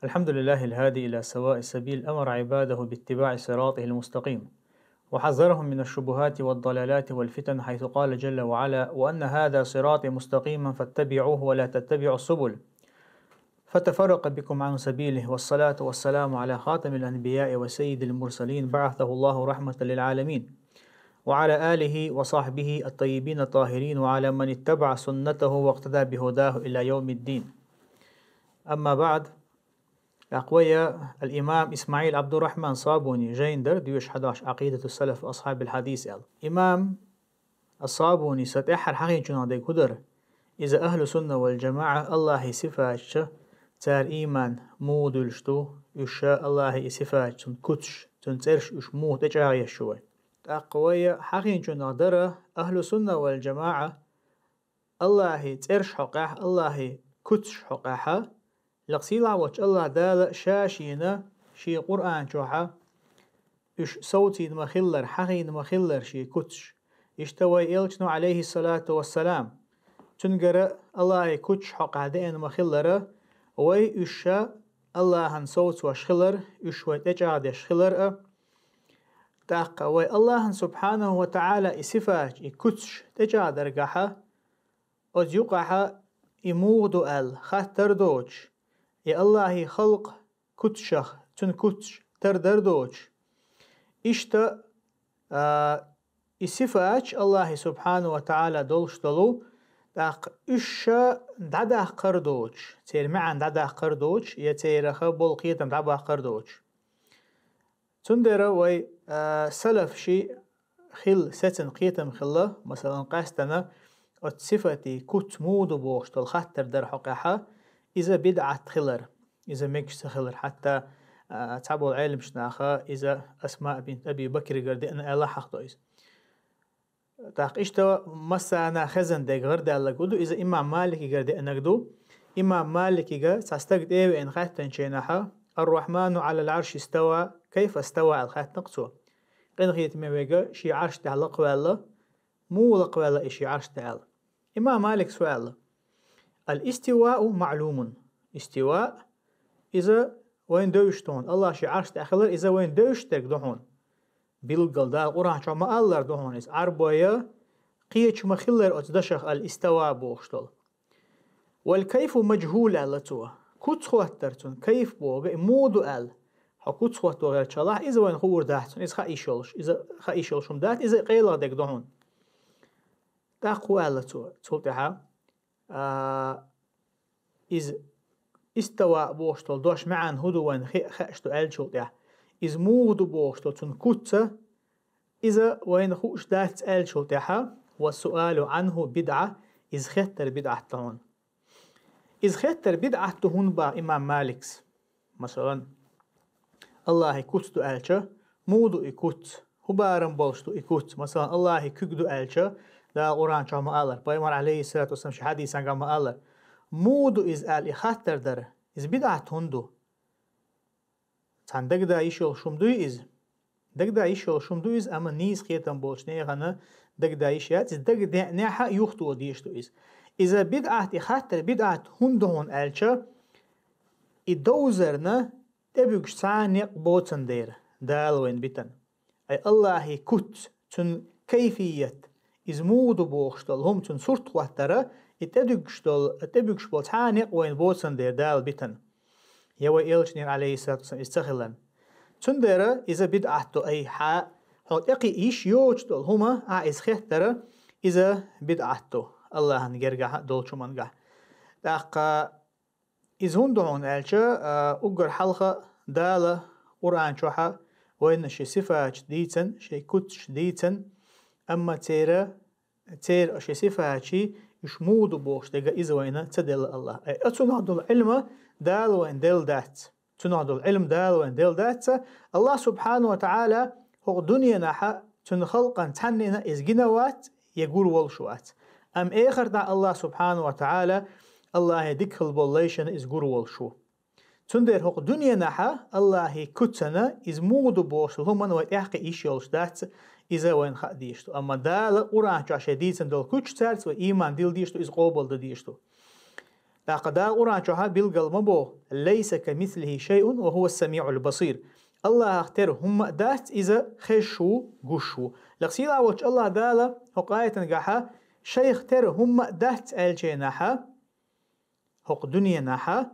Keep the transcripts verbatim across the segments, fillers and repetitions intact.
الحمد لله الهادي إلى سواء السبيل، أمر عباده باتباع صراطه المستقيم، وحذرهم من الشبهات والضلالات والفتن، حيث قال جل وعلا: "وأن هذا صراطي مستقيما فاتبعوه ولا تتبعوا السبل فتفرق بكم عن سبيله"، والصلاة والسلام على خاتم الأنبياء وسيد المرسلين، بعثه الله رحمة للعالمين، وعلى آله وصحبه الطيبين الطاهرين، وعلى من اتبع سنته واقتدى بهداه إلى يوم الدين. أما بعد، тӀаккха вай ал-имам Исмаил Абдуррахман Сабуни жайна дара доьшуш хьадош Акъидату салаф асхьабил хьадис аьлла. Имам ас-Сабуни са тӀаьххьара хьахийначунах дерг хӀу дара? Иза ахлу сунна вал джамаӀа Аллахьи сифаташ, цара ийман муха дуьллуш ду, уьш ша Аллахьи и сифаташ, цун куцаш, цун цӀераш уьш муха тӀечӀагӀъеш ю вай. ТӀаккха вай хьахийначунах дара ахлу сунна вал джамаӀа Аллахьи цӀераш хьокъехь, Аллахьи куцаш хьокъехь, лекха сийлахь волчу Аллахь Дала ша шена, шен Къуръан чохь уьш совцийна ма-хиллара, хьахийна ма-хиллара шен куцаш. Иштта вай элчано, Ӏалайхиссалату вассалам, цуьнгара Аллахьи куцаш хьокъехь деана ма-хиллара, вай уьш ша Аллахьан совцош хилар, уьш вай тӀечӀагӀдеш хилар а. ТӀаккха вай Аллахьан субхьанаху ва таӀала и сифаташ, и куцаш тӀечӀагӀдаргахьа, оцу юкъахьа и муха ду аьлла хаттар доцуш, и Аллахьи халкъ куцашах, цуьнан куцаш тардар доцуш. Иштта, а, и сифаташ Аллахьи субхьанаху ва таӀала долуш долу, тӀаккха уьш ша дӀадаккхар доцуш, церан маьӀна дӀадаккхар доцуш, я церах болу кхетам дӀабаккхар доцуш. Цундела вай, а, салаф ши хилла, сецна кхетам хилла, масалан, къаьстина оцу сифатийн куц муха ду бохуш долу хаттар дара хьокъехьа, иза бидӀат хилар, иза мегаш ца хилар, хьатта, а, цхьаболу Ӏеламчу наха иза Асмаъ бинт Аби Бакригара деана аьлла хьахдо иза. ТӀаккха иштта массарна хезна дерг гӀардаьлларг хӀу ду, иза имам Маликигара деанарг ду. Имам Маликига цхьа стаг тӀе а веана хаьттинчу хенахьа, «Ар-Рахьману Ӏалал Ӏарши става, кайфа става?» аьлла хаьттина-кх цо. Къинхетаме верг шен Ӏарш тӀехь лакхаваьлла, муха лакхаваьлла и шен Ӏарш тӀехь аьлла. Имам Малика аьлла: «Ал-истивау маълумун». Истива, иза вайна девзаш ду хьуна. Аллахь шен Ӏарш тӀехь хилар, иза вайна девзаш дерг ду хьуна. Билггал Дала Къуръан чохь ма-аллара ду хьуна иза. Ӏарбойн кхеташ ма-хиллара оцу дашах ал-истава бохуш долу. «Вал кайфу маджхул», аьлла цо. Куц хоттар цунна, кайф боху, и муха ду аьлла. Хьо куц хотто гӀерташ хилахь, иза вайна хуур дац хьуна, иза хаа йиш йолуш, иза хаа йиш йолуш хӀума дац, иза къайлагӀа дерг ду хьуна. ТӀаккха хӀу аьлла цо, цул тӀаьхьа, а, иза истава бохуш долу дош маьӀна хӀу ду вайна хи-, хууш ду аьллачул тӀаьхьа. Иза муха ду бохуш долу цунна куц а, иза вайна хууш дац аьллачул тӀаьхьа, «Ва суалу Ӏанху бидӀа», иза хеттар бидӀат ду хьуна. Иза хеттар бидӀат ду хьуна боху имам Малика. Масалан, Аллахьи куц ду аьлча, муха ду и куц? ХӀун барам болуш ду и куц? Масалан, Аллахьи куьг ду аьлча, Дала Къуръан чохь ма-аллара, пайхамар, Ӏалайхиссалату вассалам, шен хьадисехь ма-аллара. Муха ду иза аьлла и хаттар дара? Иза бидӀат хӀунда ду? Цхьана дагадаа йиш йолуш хӀума дуй иза? Дагадаа йиш йолуш хӀума ду иза, амма нийса кхетам болчу нехана дагадаа йиш яц иза, дагадеанехь а юхатоха дезаш ду иза. Иза бидӀат, и хаттар бидӀат хӀунда ду хьуна аьлча, и довзарна тӀебуьгуш цхьа а некъ боцан дера, Дала вайна битана. Ай Аллахьи куц, цуьнан кайфият, иза муха ду бохуш долу хӀума, цуьнан сурт хоттара, и тӀедуьгуш долу, тӀебуьгуш болу цхьа а некъ вайна боцан дера Дала битана. Я вай элчанера, Ӏалайхиссалату вассалам, иза ца хиларна. Цундела иза бидӀат ду, ай, хьа, хьо тӀекхиа йиш йоцуш долу хӀума, ахьа иза хеттара, иза бидӀат ду, Аллахьан гергахь а долчу хӀумангахь. ТӀаккха иза хӀунда ду хьуна аьлча, а, уггар хьалха Дала Къуръан чохь а вайна шен сифаташ дийцан, шен куцаш дийцан, амма церан, церан шен сифаташ, уьш муха ду бохуш дерг иза вайна ца делла Аллахьа. Ай, оцунах долу Ӏилма Дала вайна делла дац. Цунах долу Ӏилма Дала вайна делла дац. Аллахь субхьанаху ва таӀала хӀокху дуьненахь а цуьнан халкъана цхьаннена иза гина вац, я гур волуш вац. Амма эхартахь Аллахь субхьанаху ва таӀала Аллахье дика хила болу лайшна иза гур волуш ву. Цундела хӀокху дуьненахь а Аллахьи куьцана иза муха ду бохуш долу хӀуманна вай тӀекхиа йиш йолуш дац, иза вайна хаа дезаш ду. Амма Дала Къуръан чохь шен дийцина долу куьцаш, цаьрца вай ийман дилла дезаш ду, иза къобалдан дезаш ду. ТӀаккха Дала Къуръан чухьа билгал ма боху: «Лайса камислихи шайъун ва хӀува самиъул басир». Аллахьах тера хӀумма а дац, иза хезаш ву, гуш ву. Лекха сийлахь волчу Аллахь Дала хӀокху аятангахьа: «Шайх тера хӀумма а дац», аьллачийнахьа, хӀокху дуьненахьа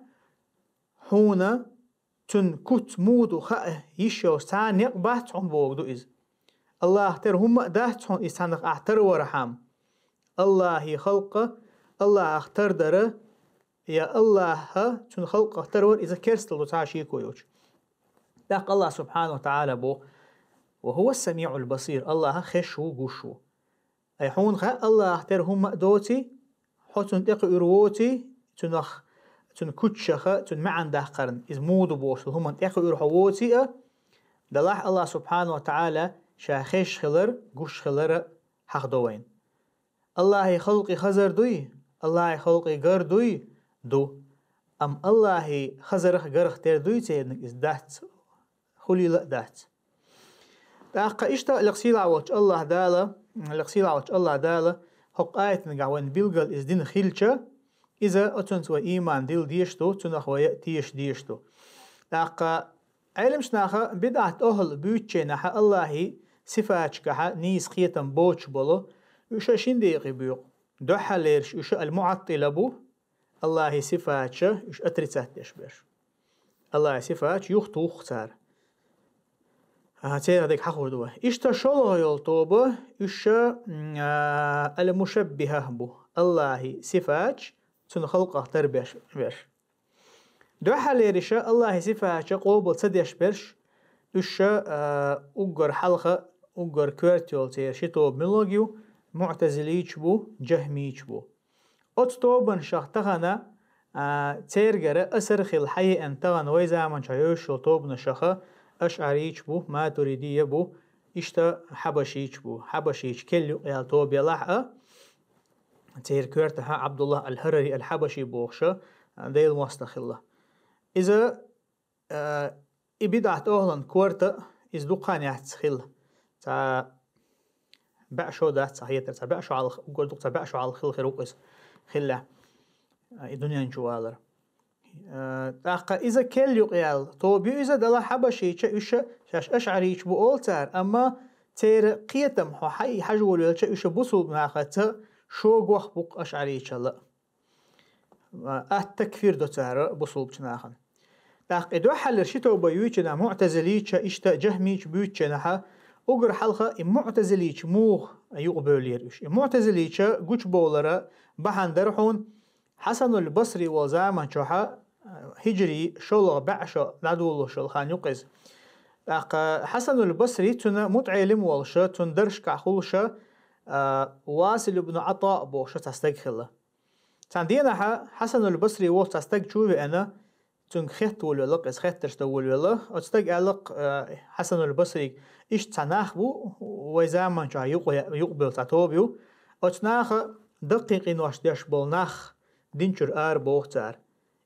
хьуна цуьнан куц муха ду хаа йиш йолуш цхьа а некъ бац хьуна бохург ду иза. Аллахьах тера хӀумма а дац хьуна иза цхьаннах ахь тарвархьама. Аллахьан халкъах, Аллахьах тардара, я Аллахьах цуьнан халкъах тарвар иза керстал ду цхьа а шеко йоцуш. ТӀаккха Аллахь субхьанаху ва таӀала боху: «Ва хӀува самиъул басир», Аллахь хезаш ву, гуш ву. Ай хьуна хаьа Аллахьах тера хӀумма а доций, хьо цунна тӀекхуьур воций, цунах, цуьнан куьцаша, цуьнан маьӀна даккхарна, иза муха ду бохуш долу хӀуманна тӀекхуьур хьо воций а, делахь Аллахь субхьанаху ва таӀала ша хезаш хилар, гуш хилар а хьахдо вайна. Аллахьан халкъе хазар дуй, Аллахьан халкъе гар дуй? Ду. Амма Аллахьан хазарх, гарх тера дуй церниг? Иза дац, хуьлийла а дац. ТӀаккха иштта лекха сийлахь волчу Аллахь Дала, лекха сийлахь волчу Аллахь Дала хӀокху аятангахь вайна билгал иза дина хилча, иза оцунца вай ийман дилла дезаш ду, цунах вай а теша дезаш ду. ТӀаккха Ӏеламчу наха бидӀат охьал буьйцучийнахьа Аллахьан сифаташкахьа нийса кхетам боцуш болу, уьш а шина декъе боькъу. Дуьххьарлераш уьш а ал-муӀаттила бу, Аллахьан сифаташ уьш отрицать деш берш. Аллахьан сифаташ юхатуху цара. Ага, церан дерг хьахор ду вай. Иштта шолгӀа йолу тоба, уьш а, м, а, ал-мушаббиха бу. Аллахьан сифаташ цуьнан халкъах тарбеш берш. Дуьххьарлераш а Аллахьан сифаташ къобал ца деш берш, уьш а, а, уггар хьалха, уггар коьрта йолу церан ши тоба муьлхарг ю, муӀтазилийча бу, джахмийча бу. Оцу тобанашах тахана, а, цергара асар хила хьаеана тахана вай заманчохь йовзуш йолу тобанашаха ашӀарийча бу, матуридийя бу, иштта хьабашийча бу. Хьабашийча келла юкъа яьлла тоба елахь а, церан коьртахьа Абдуллах ал-Харари ал-Хьабаши бохуша, а, Делан мостагӀа хилла. Иза, а, и бидӀат охьалан корта а, иза дукха хан яц хилла. Цхьа баьӀ шо дац, цхьа хетар, цхьа баьӀ шо хьалха, уггар дукха цхьа баьӀ шо хьалха хилла хир ву-кх иза, хиллехь, а, и дуьнен чу валар. А, тӀаккха иза келла юкъа яьлла тоба ю иза, делахь хьабашийча, уьш а шаьш ашӀарийча бу олу цара, амма церан кхетам хьо хьаий хьажа волавелча, уьш а бусулба нахаца шоггах бу-кх ашӀарийчалла. Ат-такфир до цара бусулбачу нахана. ТӀаккха и дуьххьарлера ши тоба юьйцучу нахана, муӀтазилийча, иштта джахмийча буьйцучу нахана, уггар хьалха и муӀтазилийча муха юкъабевллера уьш? И муӀтазилийча гучубовлара бахьана дара хьуна, Хьасанул Басри волу заманчохьа, хиджри шолгӀа баьӀ шо дӀадолалуш йолу хан ю-кх иза. ТӀаккха Хьасанул Басри цуьнан мутаӀелим волуша, цуьнан даршкахь хуьлуша, а, Васил ибн ӀатаӀ бохуша цхьа стаг хилла. Цхьана дийнахьа Хьасанул Басри волчу цхьа стаг чу а веана, цуьнга хетта волавелла-кх иза, хеттарш дан волавелла. Оцу стага аьлла-кх, а, Хьасанул Басрига: «Иштта цхьа нах бу, вай заманчохь юкъа-, юкъабевлла цхьа тоба ю. Оцу наха даккхий къинош деш болу нах дин чуьра ара боху цара.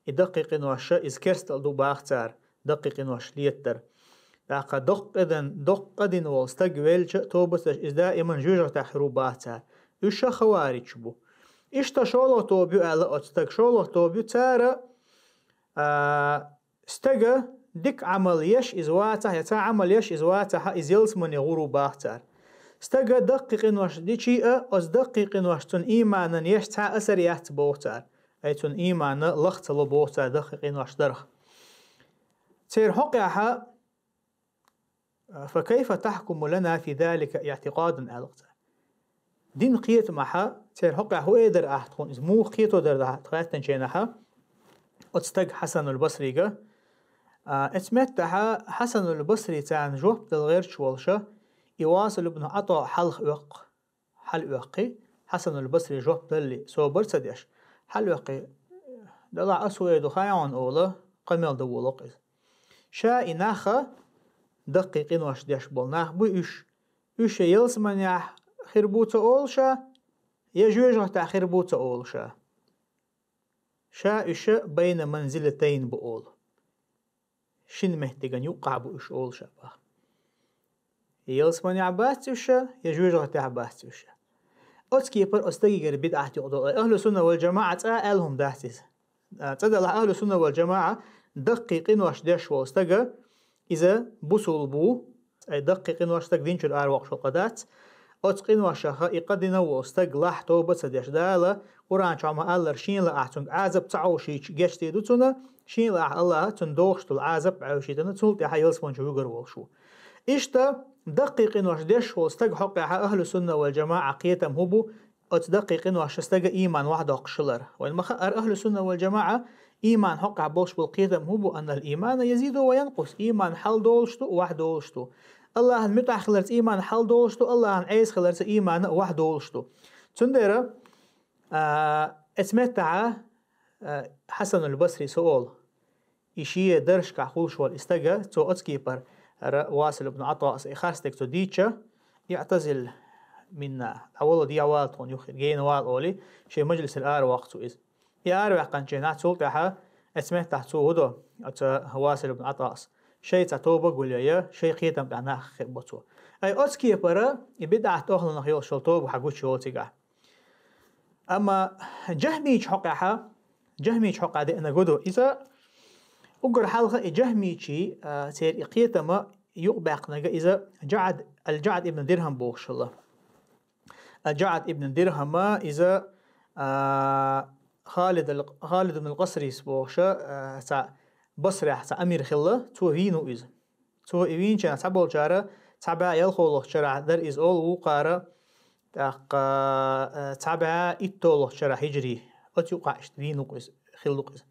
И даккхий къиноша иза керстал ду баха цара, даккхий къинош летадар. ТӀаккха доккха къа дин, доккха къа дина волу стаг велча а, тоба ца деш, иза даиман жоьжахатехь хир ву баха цара. Уьш а хаваричаш бу». Иштта шолгӀа тоба ю аьлла оцу стага. ШолгӀа тоба ю цара, а, стага дика Ӏамал еш иза вацахь, я цхьа Ӏамал еш иза вацахь, иза ялсамане гӀур ву баха цара. Стага даккхий къинош дичи а, оцу даккхий къиношца цуьнан ийманан еш цхьа а асар яц боху цара. Ай цуьнан ийманна лах ца ло боху цара даккхий къинош дарх. Церан хьокъехьа: «Фа кайфа тахкуму лана фи залика иътикъадан?» аьлла цара. Дин кхетамахьа церан хьокъехь хӀун эр дара ахь тхуна, иза муха кхето дара ахь тхаьттанчийнахьа оцу стага Хьасанул Басрига? А, эцу меттахьа Хьасанул Басри царна жоп дала гӀерташ волуша, и Васил ибн ӀатаӀ хьалха оьккху. Хьалаоьккхи, Хьасанул Басри жоп далли, собар ца деш, хьалаоьккхи, далахь ас хӀун эр ду хаьий хьуна олу, къамел дан волу-кх иза. Ша и наха, даккхий къинош деш болу нах буй уьш. Уьш я ялсаманехь хир бу ца олу ша, я жоьжахатехь хир бу ца олу ша. Ша уьш байна манзилатайн бу олу. Шина меттиган юккъахь бу уьш олу ша баха. Я ялсаманехь бац уьш, я жоьжахатехь бац уьш. Оцу кепара оцу стагигара бидӀат юкъадолу. Ахьлу сунна вал джамаӀа цкъа аьлла хӀума дац иза. А, цӀа делахь, ахӀлу сунна вал жамаӀа даккхий къинош деш волу стага, иза бусул бу, ай даккхий къинош стаг динчуьра аравоккхуш волу къа дац. Оцу къиношаха и къа дина волу стаг лахь тоба ца деш, Дала Къуръан чохь ма-аллара, шен лаахь цуьнга Ӏазап ца Ӏовшийча гечдийр ду цунна, шен лаахь Аллаха цунна дохуш долу Ӏазап Ӏовшуьйтина, цул тӀаьхьа ялсаманчу вуьгур волуш ву. Иштта, даккхий къинош деш волу стаг хьокъехьа ахӀлу сунна вал жамаӀа кхетам хӀун бу, оцу даккхий къиношца стага ийман охьадоккхуш хилар. Вайн ма хаъара, ахӀлу сунна вал жамаӀа ийман хьокъехь болуш болу кхетам хӀун бу, аннал иймана язиду ва янкъус, ийман хьалдолуш ду, охьадолуш ду. Аллахьан муьтӀахь хиларца ийман хьалдолуш ду, Аллахьан Ӏеса хиларца ийман охьадолуш ду. Цундела, а, эцу меттахьа, а, Хьасанул Басри со олу. И шен даршкахь хуьлуш волу и стага, цо оцу кепара Васил ибн ӀатӀас и харцдерг цо дийцча, «ИӀтазил минна, дӀавала, дехьавала тхуна юххера, гена вала», олий, шен мажлисера араваккха цо иза. И араваьккхинчу хенахь цул тӀаьхьа, эцу меттахь цо хӀун до, оцу Васил ибн ӀатӀас, шайн цхьа тоба гулъяй, шайн кхетам тӀехь нах хиъна бо цо. Ай оцу кепара и бидӀат охьаланах йолуш йолу тоба хьан гучу йолу цигахь. Амма жахмийчу хьокъехьа, жахмийчу хьокъехь деана гу ду. Иза уггар хьалха и жахмийчий, а, церан и кхетама юкъабаьккхинарг иза Джаъд, ал-Джаъд ибн Дирхам бохуш хилла. Ал-Джаъд ибн Дирхама иза, а, Халид ал-, Халид ибн ал-Къасрис бохуша, а, цхьа Басрехь цхьа амир хилла, цо вийна ву иза. Цо и вийначарах цхьаболчара цхьа бӀе ялхолгӀачу шарахь дара иза олу, вукхара тӀаккха, э, цхьа бӀе иттолгӀачу шарахь хӀиджри. Оцу юкъахь иштта вийна ву иза, хилла ву иза.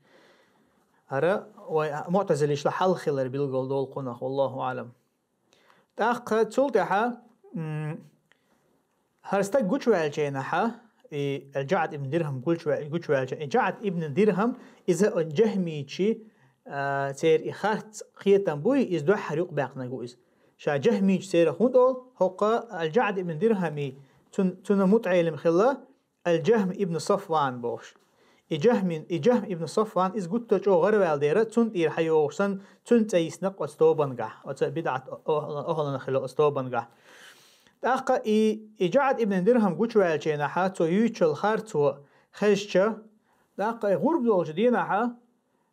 ХӀара вай муътазилашла хьалха хилар билгал долу кхунах, валлаху аӀлам. ТӀаккха цул тӀаьхьа, м, хӀара стаг гучуваьллачу хенахьа, и Джаъд ибн Дирхам гучуве-, гучуваьлча, и Джаъд ибн Дирхам, иза жахмийчий, а, церан и харц кхетам буй, иза дуьххьара юкъабаьккхинарг ву иза. Ша жахмийча церах хӀунда олу, хӀокху Ал-Джаъд ибн Дирхамий, цун, цунна мутаӀелим хилла Ал-Джахм ибн Сафван бохуш. И Джахмин, и Джахм ибн Сафван, иза гуттар чӀогӀа гӀараваьлла дера, цунна тӀера хьайогӀуш санна, цуьнан цӀе йисна оцу тобангахь, оцу бидӀат о-, о-, охьаланах хилла оцу тобангахь. ТӀаккха и, и Джаъд ибн Дирхам гучуваьллачу хенахьа, цо юьйцучул харцо хезча, тӀаккха и гӀурба долчу дийнахьа,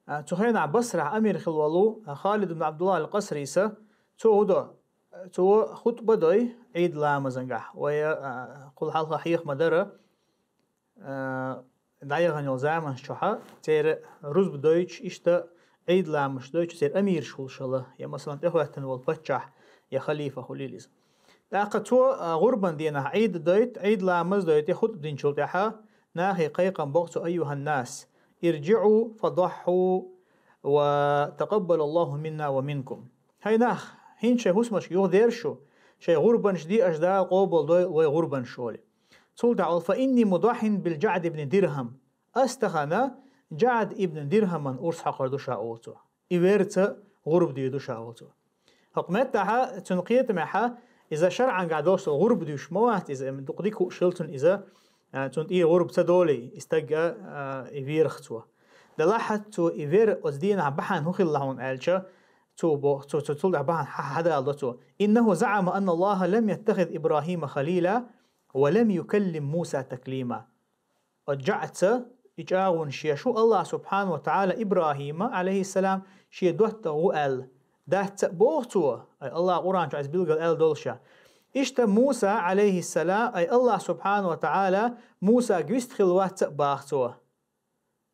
а, цу хенахь Басрахь амир хилла волу, а, Халид ибн Абдулла ал-Къасриса, цо хӀун до, цо хутба дой Ӏийд ламазангахь. Вай, а, кхул хьалха хьеха ма дара, а, дӀаяхана йолу заманаш чохьа, церан рузба дойтуш, иштта Ӏийд ламазаш дойтуш, церан амираш хуьлуш хилла, я, масалан, тӀехӀоьттина волу паччахь, я халифа хуьлийла иза. ТӀаккха цо, а, гӀурбан дийнахь Ӏийд дойту, Ӏийд ламаз дойту, хутба динчул тӀаьхьа нахе кхайкхам боху цо: «Айюханнас, ирджиӀу фадаххьу ва такъаббалаллаху минна ва минкум». ХӀай нах, хӀинца шайн хӀусамашка юхадерза шу, шайн гӀурбанаш де, аша Дала къобалдойла вай гӀурбанаш, олий. Цул тӀаьхьа олу: «Фа инни мудаххьин бил Джаъд ибн Дирхам». Ас тахана Джаъд ибн Дирхаман урс хьокхур ду ша, олу цо. И верца гӀурба дийр ду ша, олу цо. ХӀокху меттахьа, цуьнан кхетамехьа, иза шарӀангахь долуш долу гӀурба дуьйш ма вац иза, дукха дика хууш хилла цунна иза, а, цунна тӀера гӀурба ца долий, и стаг, а, и верах цо. Делахьа цо и вер оцу дийнахь бахьана хӀун хилла хьуна аьлча, цо бо-, цо, цо цул тӀаьхьа бахьана хьа-, хьадала до цо: «Иннаху заӀама анна Аллаха лам яттахид Ибрахима халила ва лам юкаллим Муса таклима». Оцу Джаъца и чӀагӀонаш еш ву, Аллах субхьану ва тагӀала ИбрахӀима, Ӏалайхиссалам, шен доттагӀа ву аьлла. Дац а боху цо, ай Аллах Къуръан чу иза билгал аьлла долуша. Иштта Муса, Ӏалайхиссалам, ай Аллах субхьану ва тагӀала Мусага вист хилла вац а баха цо.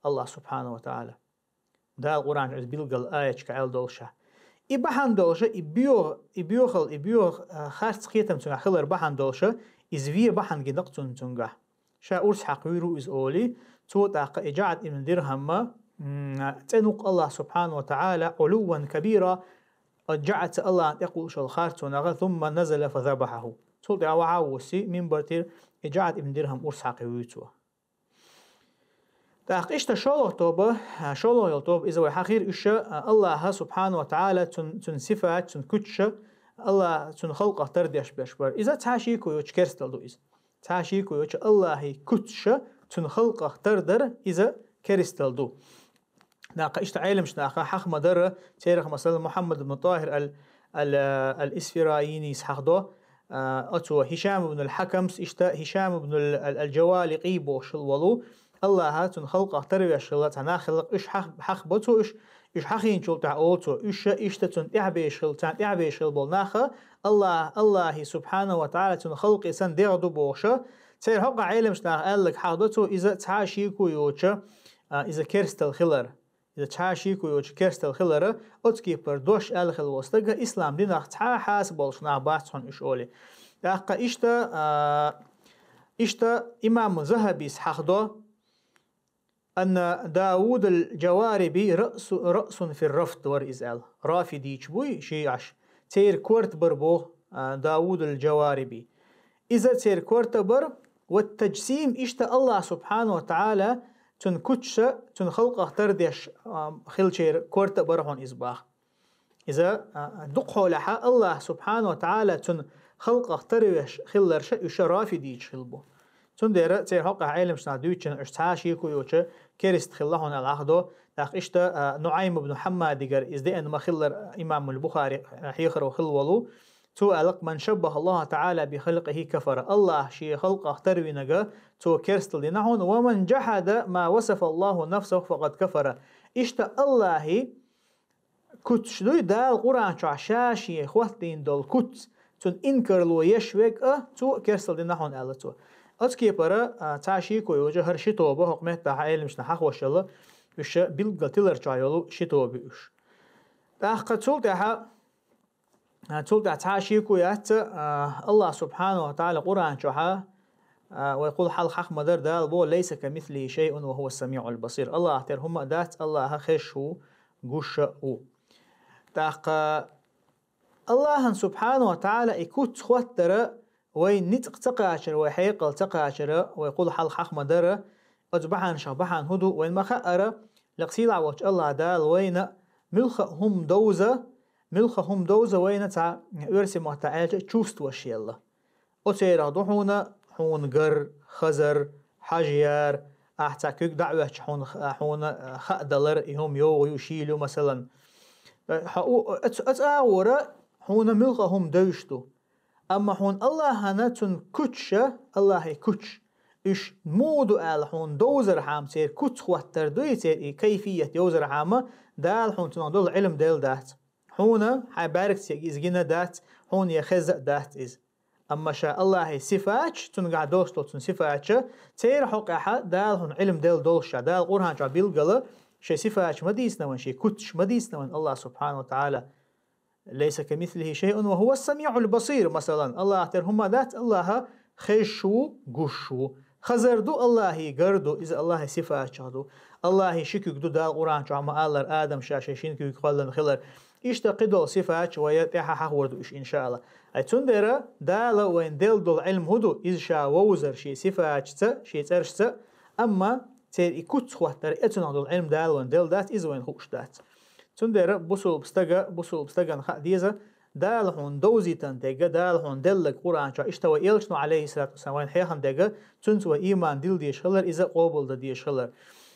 Аллах субхьану ва тагӀала. Дала Къуръан чу иза билгал аяташка аьлла долуша. И бахьана долуша, и боьха, и боьхал, и боьха, а, харц кхетам цуьнан хилар бахьана долуша, иза ве бахьана гина-кх цунна цуьнгахь. Ша урс хьакхавийр ву иза олий, цо тӀаккха и Джаъд ибн Дирхамма, м, цӀена ву-кх Аллах субхьану ва тагӀала, Ӏулувван кабира, оцу Джаъца Аллахьан тӀекхуьлуш йолу харцонагӀа, сумма назала фазабахьаху. Цул тӀаьхьа вахьа а вуссий, минбар тӀера и Джаъд ибн Дирхам урс хьакхийвий цо. ТӀаккха иштта шолгӀа тоба, шолгӀа йолу тоба, иза вай хьахийра уьш, Аллаха субхьану ва тагӀала, цун, цун сифат, цун куьцаша, Аллах цун халкъах тардеш берш бара. Иза цхьа шеко йоцуш керстал ду иза. Цхьа шеко йоцуш Аллахий куьцаша цун халкъах тардар, иза керстал ду. ТӀаккха иштта Ӏеламчу наха хьаха ма-дарра, церах, масала, Мухьаммад ибн ТӀахӀир ал-, ал-, ал-Исфирайинис хьахдо, а, оцо Хишам ибн ал-Хьакамс, иштта Хишам ибн ал-, ал-, ал-Джаваликъи бохуш волу, Аллахӏа цун халкъах тарвеш хилла цхьа нах хилла, уьш хьах-, хьахбо цо уьш, уьш хьахийначул тӀехьа олу цо, уьш иштта цунна тӀаьхьабеш хилла, царна тӀаьхьабеш хилла болу нах, Аллахӏ, Аллахӏе субхьанаху ва таӀала цун халкъе санна дегӀ ду бохуша, церан хьокъехь Ӏеламчу наха аьлларг хьахдо цо, иза цхьа а шеко йоцуша, а, иза керстал хилар. Иза цхьа а шеко йоцуша керстал хилара, оцу кепара дош аьлла хилла волу стага ислам динах цхьа а хьаса болуш нах бац хьуна уьш олий. ТӀаккха иштта, а, иштта имам Захабис хьахдо, анна Давуд аль-Джавариби раъсу-, раъсун фир рафд вара иза аьлла. Рафидийча буй, шиъаш. Церан корта бара боху, а, Давуд аль-Джавариби. Иза церан корта бара, ва таджсим, иштта Аллахӏ субхьанаху ва таӀала цун куьцаша, цун халкъах тардеш, а, хиллачеран корта бара хьуна иза баха. Иза, а, дукхахьолехьа Аллахӏ субхьанаху ва таӀала цун халкъах тарвеш хилларша уьш рафидийча хилла бу. Цундела церан хьокъехь Ӏеламчу наха дуьйцучунна уьш цхьа а шеко йоцуша керста хилла хьуна аьлла хьахдо, тӀаккха иштта, а, НуӀайм ибн Хьаммадигара иза деана ма-хиллара, имамул Бухари хьехаро хилла волу, цо аьлла, ман шаббахӀа Аллахӏа таӀала би халкъихӀи кафара. Аллахӏ шен халкъах тарвинарг цо керстал дина хьуна, ва ман джахьада ма васафа Аллахӏу нафсаху факъад кафара. Иштта Аллахӏе куьцаш дуй, Дала Къуръан чохь ша шен хӀоттийна долу куьц, цунна инкарло еш верг а, цо керстал дина хьуна аьлла цо. Оцу кепара, а, цхьа шеко йоцуша хӀара ши тоба, хӀокху меттахь Ӏеламчу наха хьахош йолу, уьш билггал тилар чохь йолу ши тоба ю уьш. ТӀаккха цул тӀаьхьа А, цул тӀаьхьа цхьа а шеко яц, а, Аллахӏ субхьанаху ва таӀала Къуръан чохьа, а, вай кхул хьалха хьахма дара Дала боху, «Лайса камислихи шайъун ва хӀува самиъул басир». Аллахӏ тера хӀума а дац, Аллахӏ хезаш ву, гуш а ву. ТӀаккха Аллахӏан субхьанаху ва таӀала и куц хӀоттара вай ницкъ ца кхачара, вай хьекъал ца кхачара, вай кхул хьалха хьахма дара, оцу бахьанашах бахьана хӀун ду, вайна ма хаъара, лекха сийлахь волчу Аллахӏ Дала вайна муьлхха а хӀума довза, муьлхха хӀума довза вайна цхьа оьрсийн маттахь аьлча чувстваш елла. Оцерах ду хьуна, хьуна гар, хазар, хьажаяр, ахь цхьа куьг дӀа а оьттуш хьуна, хьуна хаадалар, и хӀума йогӀу ю, шийла ю, масалан. Хьо у, оц-, оцу агӀора хьуна муьлхха а хӀума девзаш ду. Амма хьуна Аллахӏана цунна куьцаша, Аллахӏе куьцаш, уьш муха ду аьлла хьуна довзархьама, церан куц хӀоттар дуй, церан и кайфият йовзархьама, Дала хьуна цунах долу Ӏилма делла дац. Хьуна хьайн бӀаьргаца иза гина дац, хьуна я хеза а дац иза. Амма ша Аллахӏе сифаташ, цуьнгахь долуш долу цуьнан сифаташ, церан хьокъехьа Дала хьуна Ӏилма делла долуш ша. Дала Къуръан чохь билггала шайн сифаташ ма дийцина вайна, шайн куцаш ма дийцина вайна Аллахӏ субхьанаху ва таӀала. «Лайса камислихи шайъун ва хӀува самиъул басир», масалан, Аллахӏ тера хӀума дац, Аллахӏ хезаш ву, гуш ву. Хазар ду Аллахӏе, гар ду, иза Аллахӏе сифатчех ду. Аллахӏе ши куьг ду, Дала Къуръан чохь ма-аллара, Адам ша шайн шина куьйга кхоьллина хилар. Иштта кхидолу сифаташ вай тӀаьхьа хьахор ду уьш, иншааллахӀ. Ай, цундела Дала вайна делла долу Ӏилма хӀун ду, иза ша вовзар шен сифаташца, шен цӀерашца, амма церан и куц хӀоттар, и цунах долу Ӏилма Дала вайна делла дац, иза вайна хууш дац. Цундела бусулба стага, бусулба стагана хаа деза, Дала хьуна довзийтан дерг, Дала хьуна деллаг Къуръан чохь, иштта вай элчано, Ӏалайхиссалату вассалам, вайна хьехна дерг, цуьнца вай ийман дилла дезаш хилар, иза къобалдан дезаш хилар.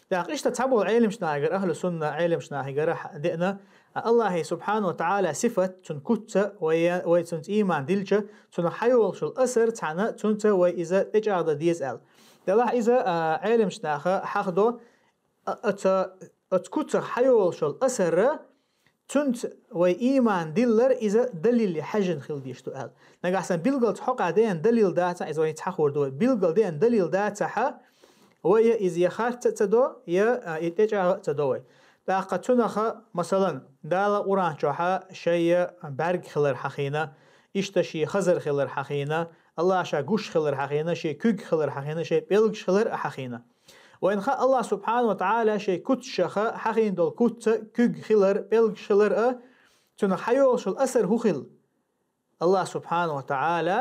ТӀаккха иштта цхьаболу Ӏеламчу нахигара, ахьлу сунна Ӏеламчу нахигара деана, Аллахӏе субхьанаху ва таӀала сифат, цуьнан куц, вай, вай цуьнца ийман дилча, цунах хьайолуш йолу асар цхьаьна, цуьнца вай иза тӀечӀагӀдан деза аьлла. Делахь иза, а, Ӏеламчу наха хьахдо, а, оцу, оцу куцах хьайолуш йолу асар, цуьнца вай ийман диллар иза далиле хьаьжжина хила дезаш ду аьлла. Нагахь санна билггал цхьа хьокъехь деана далил дацахь, иза вайна цхьа хуур ду вай. Билггал деана далил дацахь, вай я иза я харц а ца до, я, а, и тӀечӀагӀа а ца до вай. ТӀаккха цунаха, масалан, Дала Къуръан чохьа шайн бӀаьрг хилар хьахийна, иштта шен хазар хилар хьахийна, Аллахӏ ша гуш хилар хьахийна, шен куьг хилар хьахийна, шайн пӀелгаш хилар а хьахийна. Вайна хаьа Аллахӏ субхьанаху ва таӀала шайн куцашаха хьахийна долу куц, куьг хилар, пӀелгаш хилар а, цунах хьайолуш йолу асар хӀун хилла? Аллахӏ субхьанаху ва таӀала,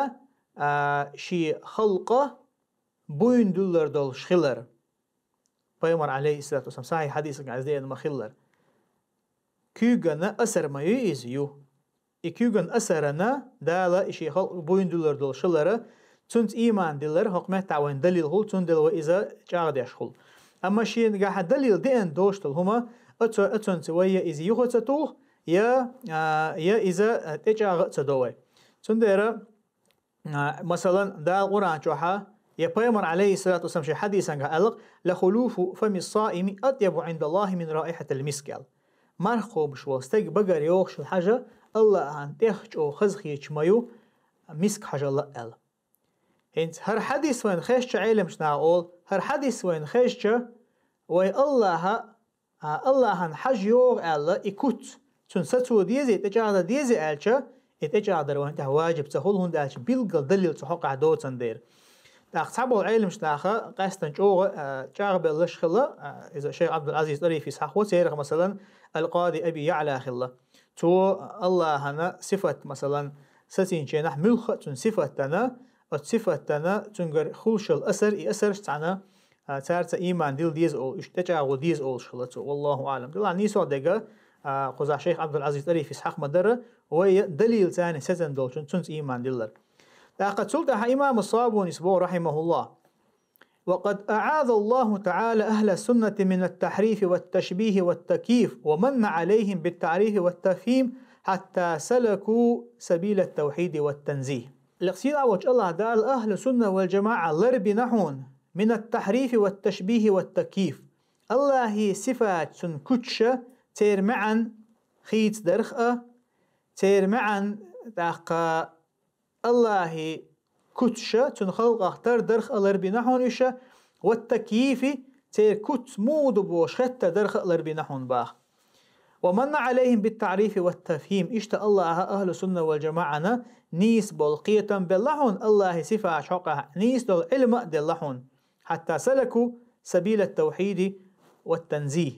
а, шен халкъа буйна дуьллар долуш хилар. Пайхамар, Ӏалайхиссалату вассалам, сахьихь хьадисехь иза деана ма-хиллара. Куьйгана асар ма ю иза, ю. И куьйган асарана Дала и шен халкъ буйна дуьллар долуш хилара, цуьнца ийман диллар, хӀокху меттахь вайн далил хуьлу, цундела вай иза чӀагӀдеш хуьлу. Амма шена гахьа далил деана долуш долу хӀума, оцо-, оцунца вай я иза юха ца туху, я, а, я иза, а, тӀечӀагӀа а ца до вай. Цундела, а, масалан, Дала Къуръан чохьа Я пайхамар, алейхиссалату вассалам, ший хьадисангахь аьлла: «لخلوف فم الصائم أطيب عند الله من رائحة المسك», аьлла. Марха кхобуш волу стеган багара йогӀуш хьажа Аллахьан тӀех чӀогӀа хазахеташ ма ю миск хьажал аьлла. ХӀинца хӀара хьадис вайна хезча, Ӏеламчу наха олу, хӀара хьадис вайна хезча, вай Аллахьа, а, Аллахьан хьажа йогӀу аьлла, и куц цунна сацо дезий, тӀечӀагӀдан дезий аьлча, и тӀечӀагӀдар вайна тӀехь важиб ца хуьлу, хӀунда аьлча билггал далил цу хьокъехь доцан дера. ТӀаккха цхьаболу Ӏеламчу наха къаьстина чӀогӀа, а, чӀагӀбелларш хилла, а, иза шайх Абдул-Азиз ТӀарифис хьахо, церах, масалан, Ал-Къади Аби Яъла хилла. Цо Аллахьана сифат, масалан, сацийначу хенахь муьлхха а цуьнан сифатана, оцу сифатана цуьнгара хуьлуш йолу асар, и асарш цхьаьна, а, цаьрца ийман дилла деза олу, уьш тӀечӀагӀо деза олуш хилла цо. Валлаху аълам. Делахь нийсо дерг, а, кхузахь шайх Абдул-Азиз ТӀарифис хьаха ма-дарра, вай далил царна сецна долчунна цуьнца ийман диллар. ТӀаккха цул тӀаьхьа имам Сабунис боху, рахьимахуллахь: «وقد أعاذ الله تعالى أهل السنة من التحريف والتشبيه والتكييف، ومن عليهم بالتعريف والتفهيم حتى سلكوا سبيل التوحيد والتنزيه». Лекха сийлахь волчу Аллахь Дала ахьлу сунна вал джамаӀа ларбина хьуна من التحريف والتشبيه والتكييف. Аллахьан сифаташ, цуьнан куьцаш, церан маьӀна хийцадарх а, церан маьӀна тӀаккха Аллахьан куьцаш, цуьнан халкъах тардарх а ларбина хьуна уьш, والتكييف, церан куц муха ду бохуш хеттардарх а ларбина хьуна боху. ومن عليهم بالتعريف والتفهيم. Иштта Аллахьа ахьлу сунна вал джамаӀана нийса болу кхетам белла хьуна, Аллахьан сифаташ хьокъехь нийса долу Ӏилма а делла хьуна. حتى سلكوا سبيل التوحيد والتنزيه.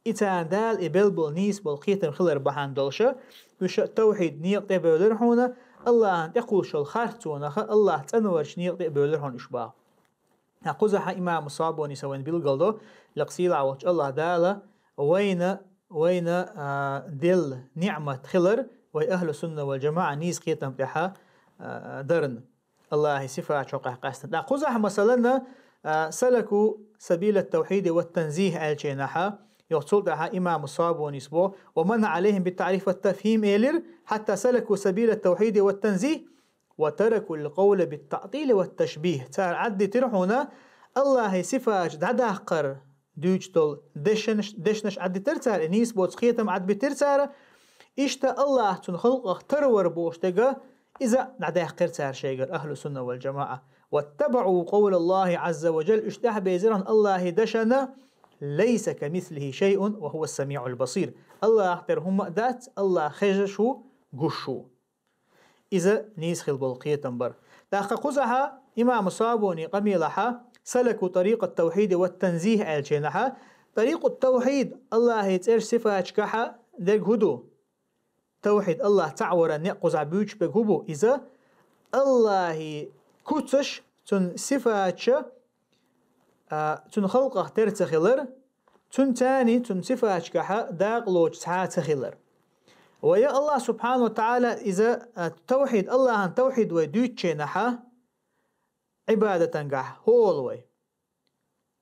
И царна Дала и белла болу нийса болу кхетам хилар бахьана долуш, уьш тавхьид некъа тӀе а бевлира хьуна, Аллахьан тӀекхуьлуш йолу харцонах, Аллахь цӀанварчу некъа тӀе а бевлира хьуна уьш боху. Кхузахь имам Сабунис вайна билгалдо, лекха сийлахь волчу Аллахь Дала вайна, вайна, а, делла ниӀмат хилар, вай ахьлу сунна вал джамаӀа нийса кхетам тӀехь, а, дарна. Аллахьан сифаташ хьокъехь къаьстина. ТӀаккха кхузахь, масалан, а, سلكوا سبيل التوحيد والتنزيه аьллачийнахь, юха цул тӀаьхьа имам Сабунис боху: «ومن عليهم بالتعريف والتفهيم», элира, حتى سلكوا سبيل التوحيد والتنزيه وتركوا القول بالتعطيل والتشبيه. Цара Ӏаддитира хьуна Аллахьан сифаташ дӀадаккхар дуьйцуш долу дешнаш, дешнаш Ӏаддитира цара, и нийса боцу кхетам Ӏадбитира цара. Иштта Аллахь цуьнан халкъах тарвар бохуш дерг, иза дӀадаьккхира цара шайгара, ахьлу сунна вал джамаӀа. واتبعوا قول الله عز وجل, уьш тӀаьхьабевлира Аллахьан дешна: «ليس كمثله شيء وهو السميع البصير». Аллахьах тера хӀумма а дац, Аллахь хезаш ву, гуш ву. Иза нийса хила болу кхетам бара. ТӀаккха кхузахь имам Сабуни къамелехь: «سلكوا طريق التوحيد والتنزيه» аьллачийнахь, тӀарикъу тавхьид, Аллахьан цӀераш, сифаташкахь дерг хӀун ду? Тавхьид, Аллахь цхьаъ варан некъ кхузахь буьйцуш берг хӀун бу? Иза Аллахьан куцаш, цуьнан сифаташ, а, цуьнан халкъах тера ца хилар, цуьнан царний, цуьнан сифаташкахь дакъалоцуш цхьа а ца хилар. Вай Аллахь субхьанаху ва тагӀала иза, а, тавхьид, Аллахьан тавхьид вай дуьйцучийнахь, Ӏибадатангахь хӀун олу вай?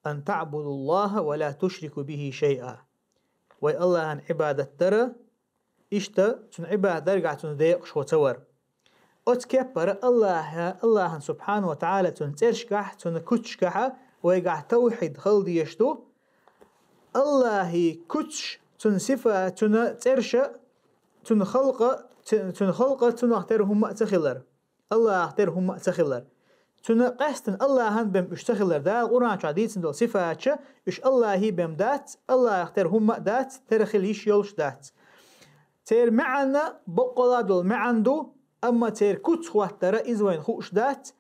«أن تعبدوا الله ولا تشركوا به شيئا». Вай Аллахьан Ӏибадат дара, иштта цуьнан Ӏибадат даргахь цуьнан декъашхо ца вар. Оцу кеппара Аллахьа, Аллахьан субхьанаху ва тагӀала цуьнан цӀерашкахь, цуьнан куцашкахь вайгахь тавхьид хила дезаш ду. Аллахьан куцаш, цуьнан сифа, цуьнан цӀераш, цуьнан халкъа, цу-, цуьнан халкъа, цунах тера хӀумма а ца хилар. Аллахьах тера хӀумма а ца хилар. Цуьнан къаьстина Аллахьан бен уьш ца хилар. Дала Къуръан чохь дийцина долу сифаташ, уьш Аллахьан бен дац, Аллахьах тера хӀумма а дац, тера хила йиш йолуш дац. Церан маьӀна, баккъалла долу маьӀна ду, амма церан куц хӀоттара иза вайна хууш дац.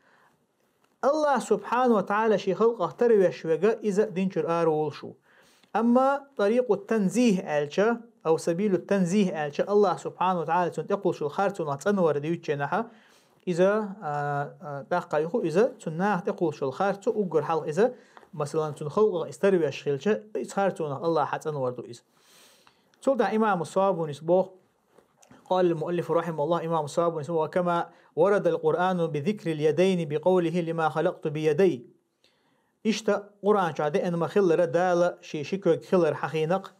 Аллахь субхьанаху ва тагӀала шен халкъах тарвеш верг, иза дин чуьра араволуш ву. Амма тӀарикъу танзих аьлча, ав сабилу танзих аьлча, Аллахь субхьанаху ва тагӀала цунна тӀекхуьлуш йолу харцонах цӀанвар дуьйцучу хенахь, иза, а, а, тӀаккха юха иза, цунна наха тӀекхуьлуш йолу харцо уггар хьалха иза, масалан, цуьнан халкъах иза тарвеш хилча, иза харцонах Аллахь хьацӀанвар ду иза. Цул тӀаьхьа имаму Сабунис боху, قال المؤلف رحمه الله, имам Сабунис боху: «وكما ورد القرآن بذكر اليدين بقوله: لما خلقت بيدي». Иштта Къуръан чохь деана ма-хиллара, Дала шен ши куьг хилар хьахийнакъ.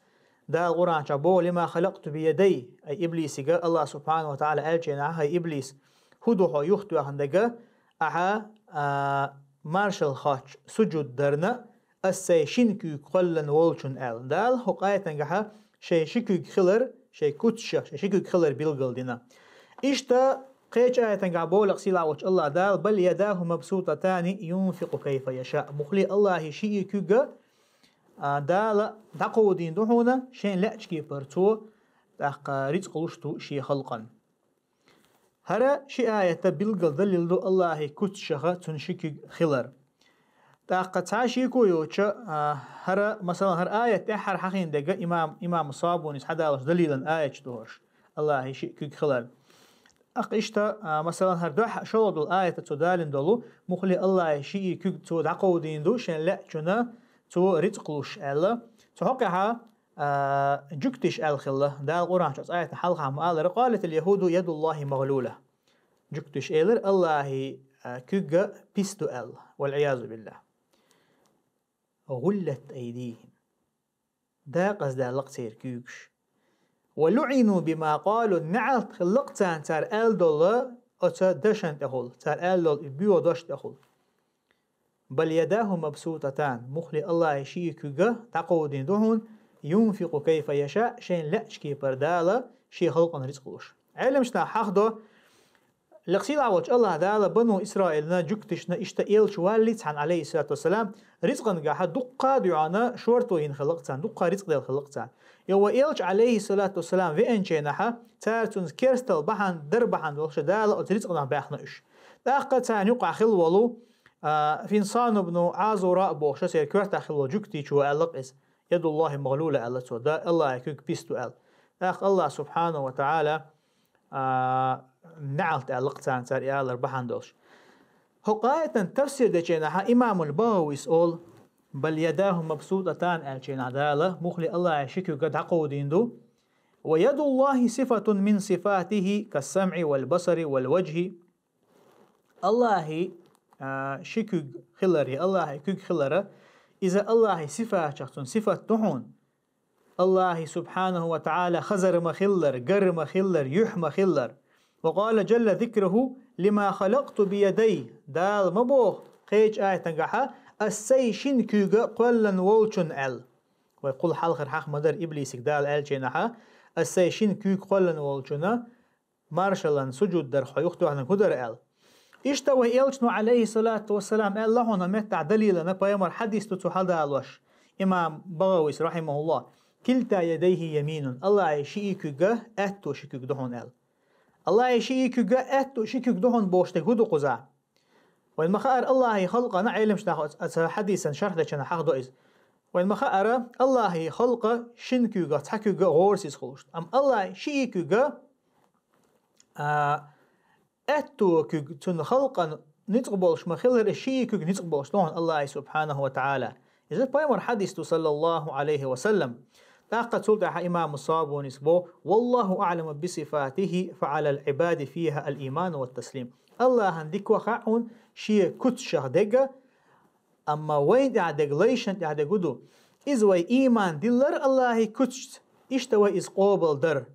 Дала Къуръан чохь боху: «لما خلقت بيدي». Ай иблисига Аллахь субхьанаху ва тагӀала аьлча хенахь: «ХӀай иблис, хӀун ду хьо юхатоьхна дерг? Ахьа, а, маршал хоттуш сужуд дарна, ас сай шин куьг кхоьллина волчун аьлла. Дала хӀокху аятангахьа шайн ши куьг хилар, шайн куьцаш, шайн ши куьг хилар билгал дина. Иштта кхечу аятангахь боху лекха сийлахь волчу АллахӀ Дала: «Бал ядаху мабсутатани юнфикъу кайфа яша». Муххале АллахӀан ши и куьг а, а, Дала дӀакховдийна ду хьуна, шайн лаьачу кепара цо тӀаккха рицкъ луш ду шен халкъана. ХӀара ши аята билггал далил ду АллахӀан куьцашха цуьнан ши куьг хилар. ТӀаккха цхьа шеко йоцуш, а, хӀара, масалан, хӀара аят тӀаьххьара хьахийна дерг имам, имам Сабунис хьадалош далилан аяташ ду хӀорш, АллахӀан ши куьг хилар. ТӀаккха иштта, а, масалан, хӀара дуьххьара шолгӀа долу аят цо далийна долу, муххале АллахӀан ши и куьг цо дӀакховдийна ду, шайн лаьачунна цо рицкъ луш аьлла. Цу хьокъехьа, а, жуьгташа аьлла хилла, Дала Къуръан чу оцу аятан хьалха ма-аллара: «Къалатил яхӀуду ядуллахӀи магӀлула». Жуьгташа элира, АллахӀан, а, куьг пис ду аьлла, вал-Ӏиязу биллахӀ. «ГӀуллат айдихӀим». Декъаздаьлла-кх церан куьйгаш. «Ва луӀину бима къалу», неӀалт хилла-кх царна цара аьлла долу оцу дашна тӀехула, цара аьлла долу и боьха дош тӀехула. «Бал ядаху мабсутатан», муххале АллахӀан ши и куьг а дӀакховдийна ду хьуна, «юнфикъу кайфа яша», шайна лаьачу кепара Дала шен халкъана рицкъ луш. Ӏеламнаха хьахдо, лекха сийлахь волчу АллахӀ Дала Бану Исраилна, жуьгташна иштта элча валлалц цхьана, Ӏалайхиссалату вассалам, рицкъангахьа дуккха а дуьхьана шорто йина хилла-кх царна, дуккха рицкъ делла хилла-кх царна. Йо, вай элча, Ӏалайхиссалату вассалам, веанчу хенахьа, цара цуьнца керстал бахьана, дар бахьана долуш Дала оцу рицкъанах баьхна уьш. ТӀаккха царна юкъахь хилла волу, а, Финсан ибну Ӏазура а бохуш, церан коьртахь хилла волу жуьгти чу аьлла-кх иза: «ЯдуллахӀи магӀлула», аьлла цо, да, АллахӀан куьг пис ду аьлла. ТӀаккха АллахӀа субхьанаху ва тагӀала, а, неӀалт аьлла-кх царна, цара и алар бахьана долуш. ХӀокху аятан тафсир дечу хенахьа имамул БагӀавис олу: «Бал ядаху мабсутатан», аьллачу хенахь Дала, муххале АллахӀан ши куьг а дӀакховдийна ду. «Ва ядуллахи сифатун мин сифатихи кас-самӀи вал басари вал ваджхи». АллахӀан, а, ши куьг хилар, я АллахӀан куьг хилар, иза АллахӀан сифатех цуьнан сифат ду хьуна. АллахӀан, субхьанаху ва тагӀала, хазар ма-хиллара, гар ма-хиллара, юьхь ма-хиллара. «Ва къала джалла зикруху: лима халакъту биядаййа». Дала ма боху кхечу аятангахьа: «Ас сайн шина куьйга кхоьллина волчунна», аьлла. Вай кхул хьалхара хьаха ма-дарра иблисиг Дала аьллачу хенахьа: «Ас сайн шина куьйга кхоьллина волчунна маршаллан сужуд дар хьо юхатоьхнарг хӀун дара?» аьлла. Иштта вай элчано, Ӏалайхиссалату вассалам, аьлла хьуна меттахь далилана, пайхамар хьадис ду цо хьадалош, имам БагӀавис, рахьимахуллахӀ: «Килта ядайхи яминун», АллахӀан ши и куьг а аьтту ши куьг ду хьуна аьлла. АллахӀан ши и куьг а аьтту ши куьг ду хьуна бохуш дерг хӀун ду кхузахь? Вайна ма-хаъара, АллахӀан халкъана, Ӏеламнаха оц-, оцу хьадисан шарх дечу хенахь хьахдо иза. Вайна ма-хаъара, АллахӀан халкъа шина куьйгах цхьа куьг а гӀорасиз хуьлуш ду. Амма АллахӀан ши и куьг а, а, аьтту куьг цуьнан халкъана ницкъ болуш ма-хиллара, и ши и куьг ницкъ болуш ду хьуна АллахӀан, субхьанаху ва тагӀала. Иза пайхамар хьадис ду, саллаллаху Ӏалайхи ва саллам. ТӀаккха цул тӀаьхьа имам Сабунис бо: «Валлаху аӀламу би сифатихи, фа Ӏалал Ӏибади фиха ал-ийману ва таслим». АллахӀан дика ваха хьуна шен куьцашах дерг а, амма вайна тӀехь дерг, лайшна тӀехь дерг хӀун ду? Иза вай ийман диллар АллахӀан куьцашца, иштта вай иза къобалдар.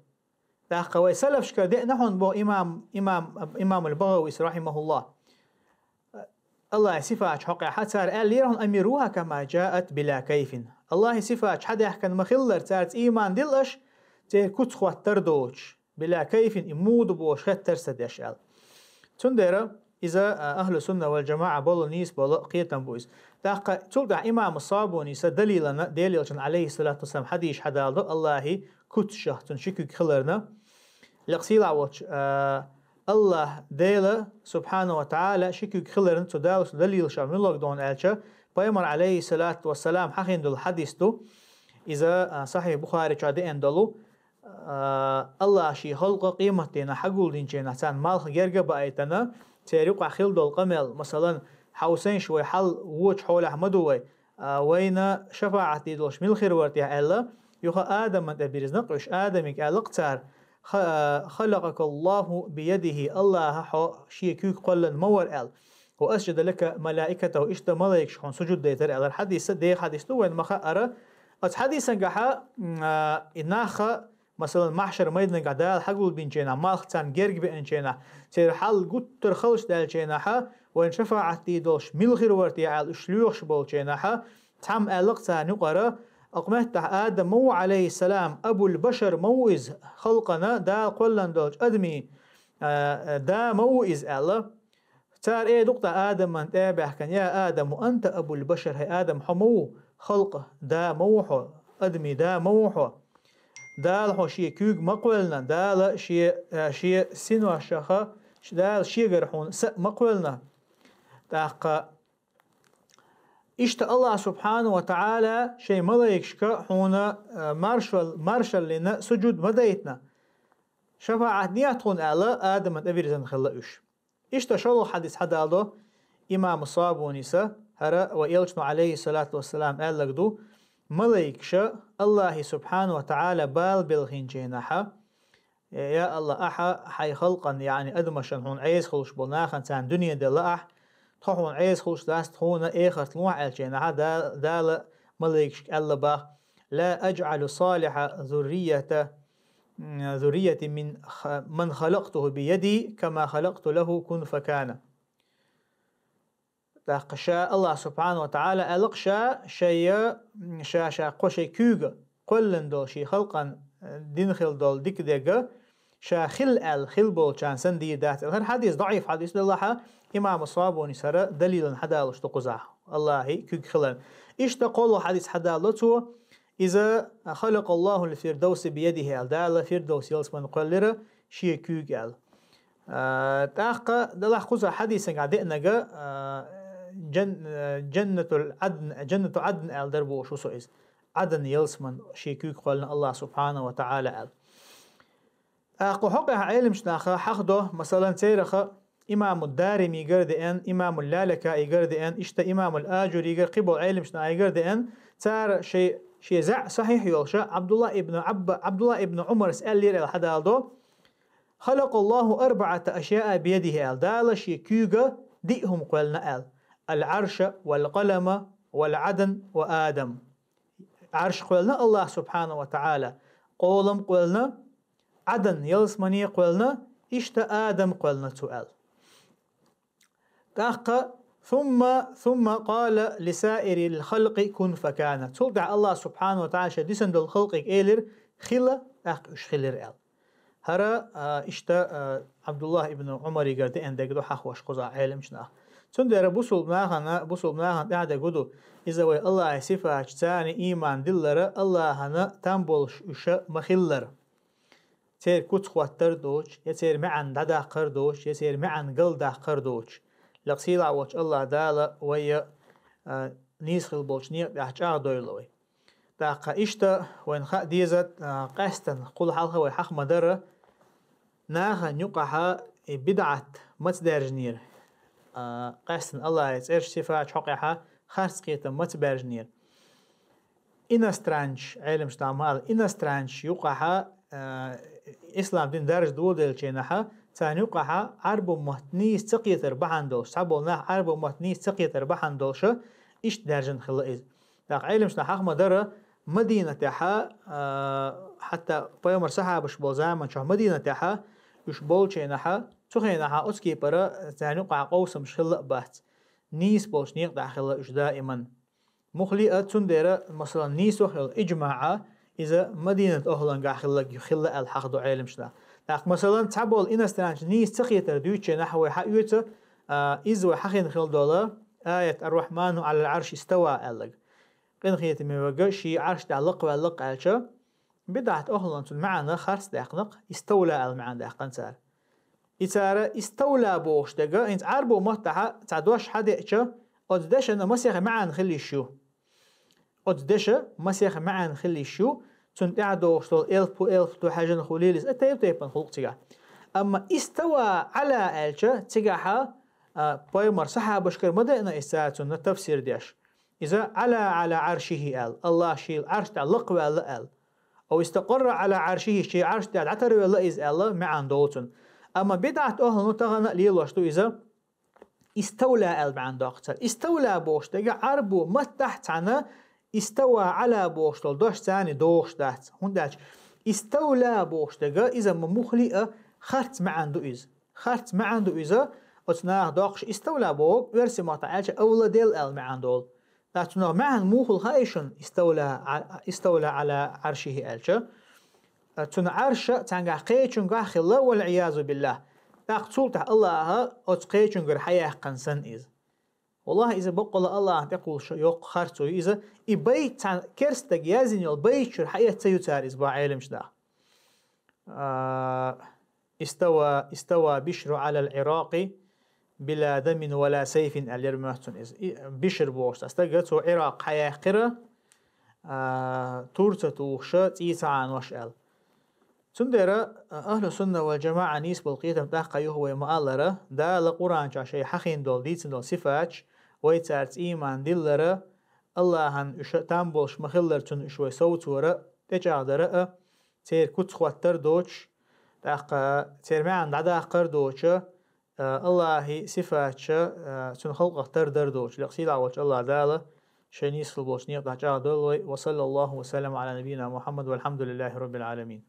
ТӀаккха вай салафашкара деана хьуна боху имам, имам, имамул БагӀавис, рахьимахуллахӀ. АллахӀан сифаташ хьокъехь цара аьллера хьуна: «Амируха кама джаат била кайфин». АллахӀан сифаташ хьадаьхкина ма-хиллара, цаьрца ийман дилла аша, церан куьцах хӀоттар доцуш, била кайфин, и муха ду бохуш хеттар ца деш аьлла. Цундела иза, а, ахӀлу сунна вал джамаӀа болу, нийса болу кхетам бу иза. ТӀаккха цул тӀаьхьа имам Сабунис далилана, Делан элчанан, Ӏалайхиссалату вассалам, хьадисаш хьадалдо АллахӀан куьцашах цуьнан ши куьг хиларна. Лекха сийлахь волчу, а, АллахӀ Дела, субхьанаху ва тагӀала, ши куьг хиларна цу Далас далилаш муьлхарг ду хьуна аьлча, пайхамар, Ӏалайхиссалату вассалам, хьахийна долу хьадис ду. Иза, а, Сахьихь Бухари чохь деана долу, а, АллахӀа шен халкъа къематдийнахь хьагулдинчу хенахь царна малх герга а баийтина, церан юкъахь хилла долу къамел, масалан, хьан хьовсийша, вай хьал вочу хьолехь ма ду вай, а, вайна шафаӀат дийр долуш мила хир вара техьа аьлла, юха Адамна тӀе бирзина-кх уьш, Адамига аьлла-кх цара: «Ха-, а, халакъакаллаху биядихи», АллахӀа хьо шен куьйга кхоьллина ма вара аьлла. «Ва асджада лака малаикатуху», иштта малайкаш хьуна сужуд дайтира аьлла. Хьадис а, деха хьадис ду, вайна ма-хаъара. Оцу хьадисангахьа, м, а, и нахха, масалан, махьшар майданагахь Дала хьагулбинчу хенахь, малх царна герга беанчу хенахь, церан хьал гуттар халш даьллачу хенахьа, Вайн шафаӀат дийр долуш мила хир вара те аьлла, уьш лоьхуш болчу хенахь, цхьамма аьлла-кх царна юкъара: «Акъ меттахь Адам ма ву, Ӏалайхиссалам, Абул-Башар ма ву иза, халкъана, Дала кхоьллина долчу адамийн, а, а, да ма ву иза», — аьлла. Цара эр ду-кх тӀаккха Адамна тӀе а баьхкина: «Я Адаму, анта Абул-Башар, хӀай Адам, хьо ма ву халкъан да, ма ву хьо, адамийн да ма ву хьо. Дала хьо шен куьйга ма кхоьллина, Дала шен, а, шен синошха, Дала шегара хьуна са а ма кхоьллина». ТӀаккха иштта АллахӀа субхьанаху ва таӀала шайн малайкашка хьуна, а, маршал-, маршаллина сужуд ма дайтина. ШафаӀат дехьа тхуна аьлла, Адамна тӀевирзина хилла уьш. Иштта шолгӀа хьадис хьадалдо имаму Сабуниса, хӀара вайн элчано, Ӏалайхиссалату вассалам, аьлларг ду: малайкаша АллахӀе субхьанаху ва таӀала бала белхинчу хенахь, «Я АллахӀ, ахьа хьайн халкъана, яъни адамашна хьуна Ӏеса хуьлуш болу нахана царна дуьне делла ахь, тхо хьуна Ӏеса хуьлуш дац, тхуна эхарт лохьа», — аьллачу хенахь, Да-, Дала малайкашка аьлла боху: «Ла аджӀалу салихьа зуррията, зуррияти мин ха-, ман халакътуху би яди, кама халакъту лаху кун факана». ТӀаккха ша, АллахӀа субхьанаху ва таӀала аьлла-кх ша, шайя, ша, ша кхо шайн куьйга кхоьллина долу шен халкъана, э, дина хила долу дика дерг, ша хила аьлла, хила болчарна санна дийр дац аьлла. ХӀара хьадис даӀиф хьадис делахь а, имаму Сабунис хӀара далилан хьадалуш ду кхузахь, АллахӀе куьг хиларна. Иштта кхоалгӀа хьадис хьадалло цо: «Иза халакъаллахул фирдавса биядихи», — аьлла, Дала Фирдавс ялсамани кхоьллира шен куьйга аьлла. А, тӀаккха делахь кхузахь хьадисангахь деанарг, а, джан-, а, джаннатул Ӏадн, джаннату Ӏадн аьлла дара бохуш ву со иза. Ӏадн ялсамани шен куьйга кхоьллина АллахӀа субхьанаху ва таӀала аьлла. ТӀаккха хӀокхуьнах Ӏеламчу наха хьахдо, масалан, церах имаму Даримигара деана, имаму Лалакаигара деана, иштта имамул Ажуригара, кхин болу Ӏеламчу нахигара деана, цара шайн, шен зӀе сахьихь йолуш, Ӏабдулла ибн Ӏабба-, Ӏабдулла ибн Ӏумарс аьллера аьлла хьадалдо: «Халакъаллаху арбаӀата ашяа биядихи», — аьлла, Дала шен куьйга диъ хӀума кхоьллина аьлла: «Ал-Ӏарша, вал-къалама, вал-Ӏадн, ва Адам». Ӏарш кхоьллина АллахӀа субхьанаху ва таӀала, къолам кхоьллина, Ӏадн ялсамани кхоьллина, иштта Адам кхоьллина цо аьлла. ТӀаккха: «Сумма, сумма къала лисаирил халкъи кун факана». Цул тӀаьхьа АллахӀа субхьанаху ва таӀала шен дисина долу халкъига элира: «Хила», тӀаккха уьш хилира аьлла. ХӀара, а, иштта, а, Ӏабдулла ибн Ӏумаригара деана дерг ду хьахош кхузахь Ӏеламчу наха. Цундела бусулба нахана, бусулба нахана тӀехь дерг хӀун ду? Иза вай АллахӀан сифаташ, царна ийман диллар, АллахӀана там болуш уьш ма хиллара. Церан куц хӀоттар а доцуш, я церан маьӀна дӀадаккхар а доцуш, я церан маьӀна галдаккхар а доцуш. Лекха сийлахь волчу АллахӀ Дала вай, а, нийса хила болчу некъа тӀехь чӀагӀдойла вай. ТӀаккха иштта вайна хаа деза, а, къаьстина, кхул хьалха вай хьаха ма-дарра, нахана юкъахь и бидӀат маца даьржинера, а, къаьстина АллахӀан цӀераш, сифаташ хьокъехь харц кхетам маца баьржинера. Иностранцаш, Ӏеламчу наха ма-аллара, иностранцаш юкъахь, а, ислам дин даржа доладеллачу хенахь, царна юкъахь Ӏарбо мотт нийса ца кхетар бахьана долуш, цхьаболу нах Ӏарбо мотт нийса ца кхетар бахьана долуш, иштта даьржина хилла иза. ТӀаккха Ӏеламчу наха хьаха ма-дарра, Мадинатехь, а, хьатта пайхамаран сахьабаш болу заманчохь Мадинатехь уьш болчу хенахь, цу хенахь оцу кепара царна юкъахь къовсамаш хилла а бац. Нийса болчу некъа тӀехь хилла уьш даиман. Муххале а, цундела, масалан, нийсо а хилла, иджмаӀ а, иза Мадинатан охӀлангахь хилла, хилла аьлла хьахдо Ӏеламчу наха. ТӀаккха, масалан, цхьаболу иностранцаш нийса ца кхетар дуьйцучу хенахь вай хьаоьцу, а, иза вай хьахийна хила долу аят: «Ар-Рахьману Ӏалал Ӏарши истава», — аьлларг. Къинхетаме верг шен Ӏарш тӀехь лакхаваьлла-кх аьлча, бидӀат охӀлана цуьнан маьӀна харц даьккхина-кх, «иставла» аьлла маьӀна даьккхина цара. И цара «иставла» бохуш дерг, хӀинца Ӏарбо маттахь цхьа дош хьадеъча, оцу дешан масех маьӀна хила йиш ю. Оцу дешан масех маьӀна хила йиш ю, цунна тӀаьхьа догӀуш долу элп хӀу, элп ду, хьаьжна хуьлийла иза, тайп-тайпана хуьлу-кх цигахь. Амма «истава Ӏала» аьлча, цигахь, а, пайхамаран сахьабашкара ма деана иза цара цунна тафсир деш. Иза «Ӏала Ӏала Ӏаршихи» аьлла, АллахӀ шен Ӏарш тӀехь лакхаваьлла аьлла. «Ау истакъарра Ӏала Ӏаршихи», шен Ӏарш тӀехь дӀатарвелла иза аьлла маьӀна долу цуьнан. Амма бидӀат охӀлано тахана а лелош ду иза, «иставла» аьлла маьӀна доккху цара. «Иставла» бохуш дерг Ӏарбо маттахь цхьаьна «истава Ӏала» бохуш долу дош царна догӀуш дац. ХӀунда аьлча «иставла» бохуш дерг иза ма муххале а харц маьӀна ду иза. Харц маьӀна ду иза, Оцу наха доккхуш иставла боху, оьрсийн маттахь аьлча овладел аьлла маьӀна долу. ТӀаккха цунах маьӀна муха хаьа шуна, иставла, иставла Ӏала Ӏаршихи аьлча? Цуьнан Ӏарша цхьаьнгахь кхечуьнгахь хилла, вал-Ӏиязу биллахь. ТӀаккха цул тӀаьхьа Аллаха оцу кхечуьнгара хьаяьккхина санна иза. Валлахьи, иза баккъалла Аллахьна тӀекхуллуш йоккха харцо ю иза. И байт цхьана керстаг яздина йолу байт чуьра хьаэцна ю цара иза боху Ӏеламчу наха. А, истава, истава Бишру Ӏалал Ӏиракъи била дамин вала сайфин аьлла яра моьтту цунна иза. И, Бишр бохуш цхьа стага цо Ӏиракъ хьаяьккхира, а, тур ца тухуша, цӀий ца Ӏанош аьлла. Цундела, а, ахьлу сунна вал джамаӀа нийса болу кхетам тӀаккха юха вай ма-аллара, Дала Къуръан чохь шайн хьахийна долу, дийцина долу сифаташ, вай цаьрца ийман диллара, Аллахьан уьш там болуш ма-хиллара, цунна уьш вай совцора, тӀечӀагӀдара а, церан куц хӀоттар доцуш, тӀаккха церан маьӀна дӀадаккхар доцуша, а, Аллахьи сифаташа, а, цуьнан халкъах тардар доцуш, лекха сийлахь волчу Аллах Дала шайн нийса хила болчу некъа тӀехь чӀагӀдойла вай. Ва саллаллаху ва саллам Ӏала набийина Мухьаммад, валхьамдулиллахи роббил Ӏаламин.